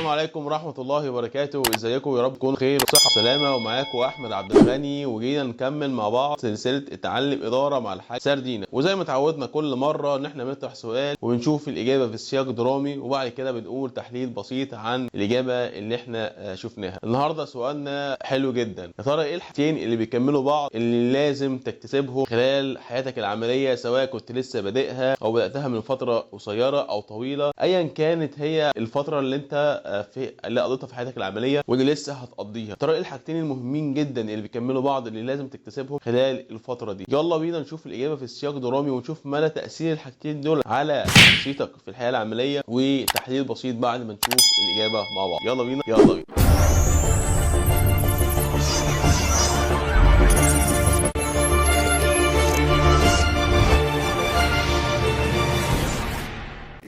السلام عليكم ورحمة الله وبركاته. ازيكم؟ يا رب تكونوا خير وصحة وسلامة. ومعاكم أحمد عبد الغني، وجينا نكمل مع بعض سلسلة اتعلم إدارة مع الحاج سردينة. وزي ما تعودنا كل مرة إن احنا بنطرح سؤال وبنشوف الإجابة في سياق درامي، وبعد كده بنقول تحليل بسيط عن الإجابة اللي احنا شفناها. النهاردة سؤالنا حلو جدا، يا ترى إيه الحاجتين اللي بيكملوا بعض اللي لازم تكتسبهم خلال حياتك العملية، سواء كنت لسه بادئها أو بدأتها من فترة قصيرة أو طويلة، أيا كانت هي الفترة اللي انت في اللي قضيتها في حياتك العملية واللي لسه هتقضيها. ترى ايه الحاجتين المهمين جدا اللي بيكملوا بعض اللي لازم تكتسبهم خلال الفترة دي؟ يلا بينا نشوف الاجابة في السياق درامي، ونشوف مدى تاثير الحاجتين دول على شخصيتك في الحياة العملية، وتحليل بسيط بعد ما نشوف الاجابة مع بعض. يلا بينا يلا بينا.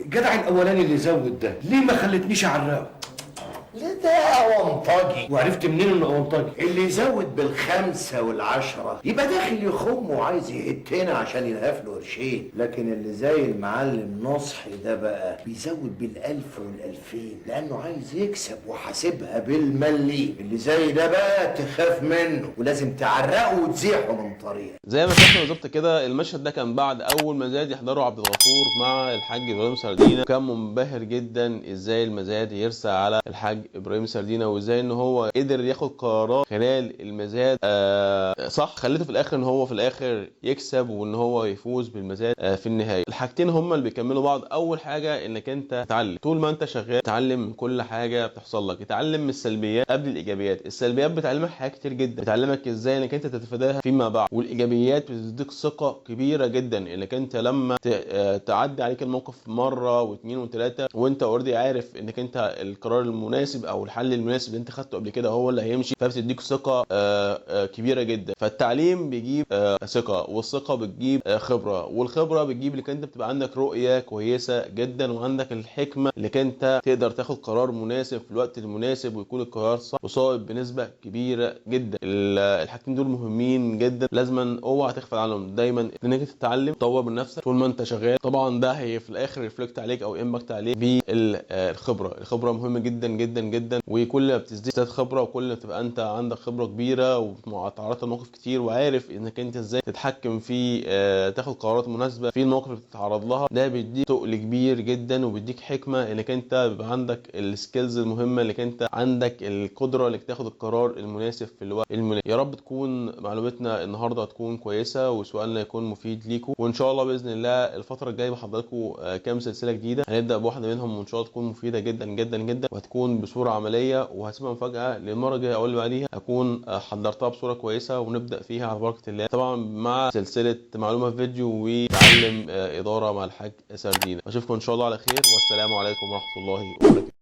الجدع الاولاني اللي زود ده ليه ما خلتنيش اعرقه؟ ليه ده اونطجي؟ وعرفت منين انه اونطجي؟ اللي يزود بالخمسة والعشرة يبقى داخل يخم وعايز يهتنا عشان يلهف له قرشين، لكن اللي زي المعلم نصحي ده بقى بيزود بالألف والألفين لأنه عايز يكسب وحاسبها بالملي. اللي زي ده بقى تخاف منه ولازم تعرقه وتزيحه من طريقه. زي ما شفنا بالظبط كده، المشهد ده كان بعد اول مزاد يحضره عبد الغفور مع الحاج ابراهيم سردينة. كان منبهر جدا ازاي المزاد يرسى على الحاج ابراهيم سردينة، وازاي ان هو قدر ياخد قرارات خلال المزاد صح، خليته في الاخر ان هو في الاخر يكسب وان هو يفوز بالمزاد في النهاية. الحاجتين هما اللي بيكملوا بعض. اول حاجة انك انت تتعلم طول ما انت شغال، تتعلم من كل حاجة بتحصل لك، تتعلم من السلبيات قبل الايجابيات. السلبيات بتعلمك حاجات كتير جدا، بتعلمك ازاي انك انت تتفاداها فيما بعد، والايجابيات بتديك ثقة كبيرة جدا انك انت لما تعدي عليك الموقف مرة واثنين وثلاثة وانت already عارف انك انت القرار المناسب او الحل المناسب اللي انت خدته قبل كده هو اللي هيمشي، فبتديك ثقة كبيرة جدا. فالتعليم بيجيب ثقة، والثقة بتجيب خبره، والخبرة بتجيب انك انت بتبقى عندك رؤية كويسة جدا وعندك الحكمة اللي انت تقدر تاخد قرار مناسب في الوقت المناسب ويكون القرار صح وصائب بنسبة كبيرة جدا. الحاجتين دول مهمين جدا، لازما اوعى تغفل عنهم. دايما انك تتعلم تطور من نفسك طول ما انت شغال، طبعا ده هي في الاخر reflect عليك او impact عليك بالخبرة. الخبرة مهمة جدا جدا جدا، وكل ما بتزداد خبره وكل ما بتبقى انت عندك خبره كبيرة وتعرضت لمواقف كتير وعارف انك انت ازاي تتحكم في تاخد قرارات مناسبة في المواقف اللي بتتعرض لها، ده بيديك تقل كبير جدا وبيديك حكمه انك انت بيبقى عندك ال skills المهمة، انك انت عندك القدرة انك تاخد القرار المناسب في الوقت المناسب. يا رب تكون معلوماتنا النهارده تكون كويسة وسؤالنا يكون مفيد ليكم، وان شاء الله باذن الله الفترة الجاية بحضر لكم كام سلسلة جديدة، هنبدا بواحدة منهم وان شاء الله تكون مفيدة جدا جدا جدا وهتكون بصورة عملية، وهسيبها مفاجاة للمرة الجاية او اللي بعديها اكون حضرتها بصورة كويسة ونبدا فيها على بركة الله، طبعا مع سلسلة معلومة في فيديو وتعلم ادارة مع الحاج سردينة. اشوفكم ان شاء الله على خير، والسلام عليكم ورحمة الله وبركاته.